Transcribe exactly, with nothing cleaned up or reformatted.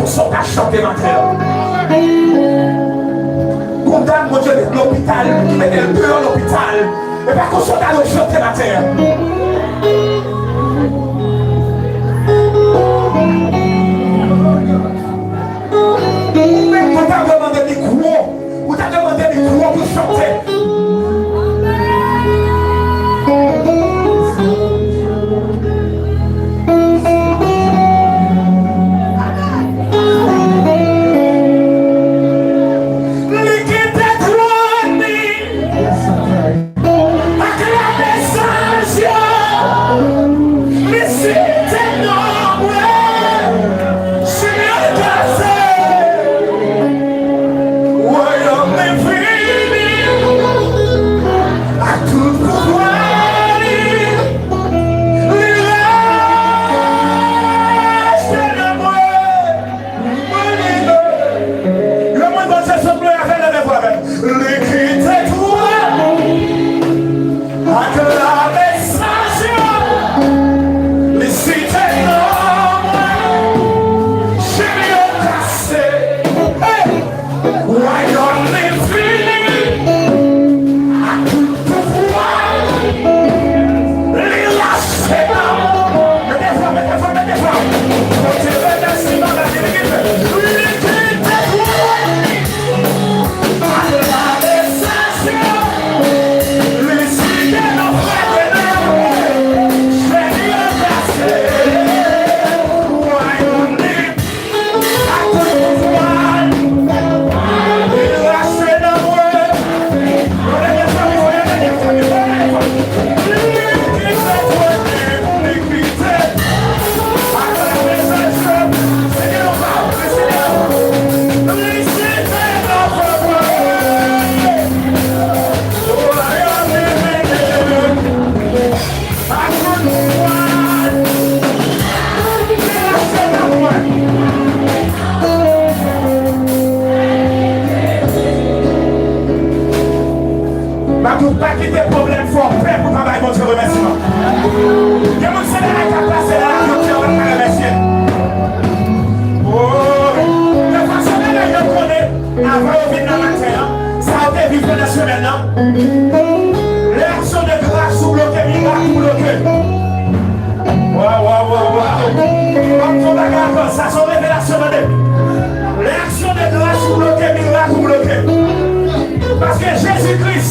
Konsa w ka chante maten an. Gon dam Bondye met lopital, ki mete l deyò lopital. E pa konsa w ta dwe chante maten an. Ou menm, ou ta dwe mande mikwo. Ou ta dwe mande mikwo pou chante. Li kite twòn li ak la mezanj yo. Li site non mwen. Senyè, kase wayòm li vini ak tout pouvwa li. Li rachte nan mwen. Mwen li ye. Yon moun Bondye sot mwen avè leve vwa avè m. Li kite twòn ak la mezanj yo. Li site non mwen. Chenn yo kase. Hey! Wayòm li vini ak tout pouvwa li. Li rachte nan mwen. Mete fò, mete fò, mete fò. Bondye beni, si mwen la vini, li kite twòn li. Makout, pa kite pwoblèm fè w pè pou w pa bay Bondye remèsiman. Gen moun se bagay k ap pase nan lavi yo ki yo pa ka remèsye. Oh, defwa se bagay yo konnen avan yo vin nan maten an, sa yo te viv pandan semèn nan. Lè aksyon de gras ou bloke, mirak ou bloke. Waw, waw, waw, waw. Ban m di w bagay ankò, sa se yon revelasyon, tande. Lè aksyon de gras ou bloke, mirak ou bloke. Paske Jezi Kris